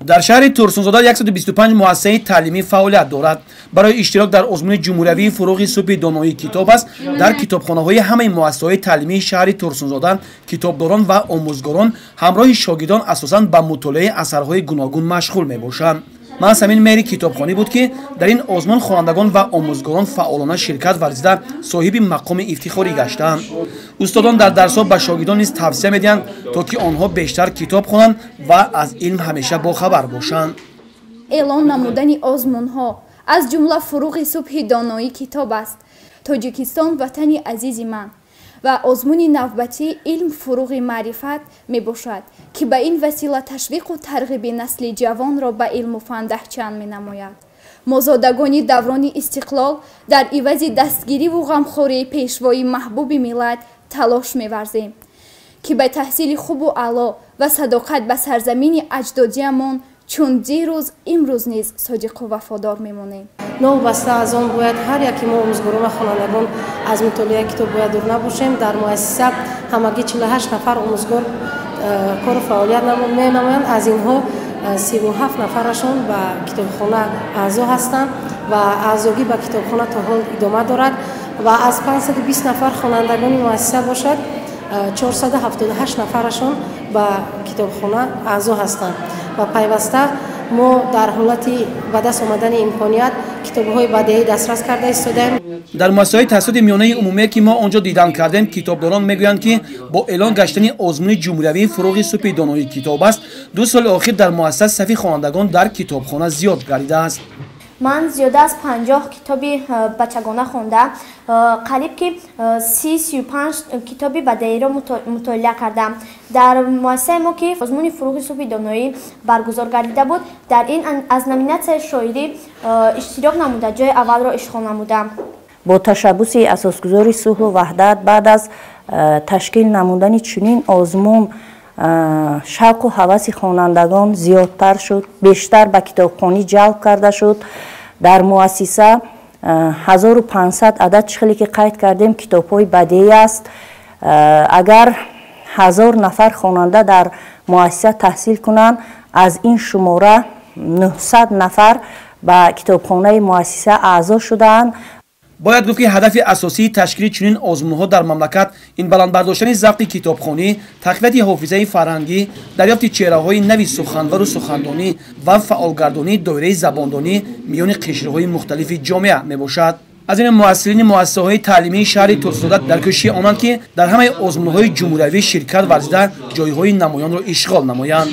Дар шаҳри Турсунзода 125 муассисаи таълимӣ фаъолият дорад. Барои иштирок дар озмуни ҷумҳуриявии «Фуруғи субҳи доноӣ китоб аст» дар китобхонаҳои ҳамаи муассисаҳои таълимии шаҳри Турсунзода китобдорон ва омӯзгорон ҳамроҳи шогирдон асосан ба мутолиаи асарҳои гуногун машғул мебошанд. Маҳз ҳамин меҳри китобхонӣ буд, ки дар ин озмун хонандагон ва омӯзгорон фаъолона ширкат варзида, соҳиби мақоми ифтихорӣ гаштанд. Устодон дар дарсҳо ба шогирдон низ тавсия медиҳанд, то ки онҳо бештар китоб хонанд ва аз илм ҳамеша бохабар бошанд. Эълон намудани озмунҳо, аз ҷумла «Фуруғи субҳи доноӣ китоб аст», «Тоҷикистон ватани азизи ман» ва озмуни навбатии «Илм фуруғи маърифат» мебошад, ки ба ин васила ташвиқу тарғиби насли ҷавонро ба илму фан даҳчанд менамояд. Мо, зодагони даврони истиқлол, дар ивази дастгириву ғамхории пешвои маҳбуби миллат талош меварзем, ки ба таҳсили хубу аъло ва садоқат ба сарзамини аҷдодиямон чун дирӯз, имрӯз низ содиқу вафодор мемонем. Новобаста аз он, бояд ҳар яке мо, омӯзгорон ва хонандагон, аз мутолиаи китоб бояд дур набошем. Дар муассиса ҳамагӣ 48 нафар омӯзгор кору фаъолият менамоянд. Аз инҳо 37 нафарашон ба китобхона аъзо ҳастанд ва аъзогӣ ба китобхона то ҳол идома дорад. Ва аз 520 нафар хонандагони муассиса бошад, 478 нафарашон ба китобхона аъзо ҳастанд. Ва пайваста мо дар ҳолати ба даст омадани имконият китобҳои бадеӣ дастрас карда истодаем. Дар муассисаҳои таҳсилоти миёнаи умумие, ки мо он ҷо дидан кардем, китобдорон мегӯянд, ки бо эълон гаштани озмуни ҷумҳуриявии «Фуруғи субҳи доноӣ китоб аст» 2 соли охир дар муассиса сафи хонандагон дар китобхона зиёд гардидааст. Ман зиёда аз 50 китоби бачагона хонда, қариб ки 30-35 китоби бадеиро мутолиа кардам. Дар муассисаи мо, ки озмуни «Фуруғи субҳи доноӣ» баргузор гардида буд, дар ин аз номинатсияи шоирӣ иштирок намуда, ҷои аввалро ишғол намудам. Бо ташаббуси асосгузори сулҳу ваҳдат, баъд аз ташкил намудани чунин озмун шавқу ҳаваси хонандагон зиёдтар шуд, бештар ба китобхонӣ ҷалб карда шуд. Дар муассиса 1500 адад, чӣ хеле ки қайд кардем, китобҳои бадеӣ аст. Агар 1000 нафар хонанда дар муассиса таҳсил кунанд, аз ин шумора 900 нафар ба китобхонаи муассиса аъзо шудаанд. Бояд гуфт, ки ҳадафи асосии ташкили чунин озмунҳо дар мамлакат ин баланд бардоштани завқи китобхонӣ, тақвияти ҳофизаи фарҳангӣ, дарёфти чеҳраҳои нави суханвару сухандонӣ ва фаъолгардонии доираи забондонӣ миёни қишрҳои мухталифи ҷомеа мебошад. Аз ин муҳассилини муассисаҳои таълимии шаҳри Турсунзода дар кӯшиши онанд, ки дар ҳамаи озмунҳои ҷумҳуриявӣ ширкат варзида, ҷойҳои намоёнро ишғол намоянд.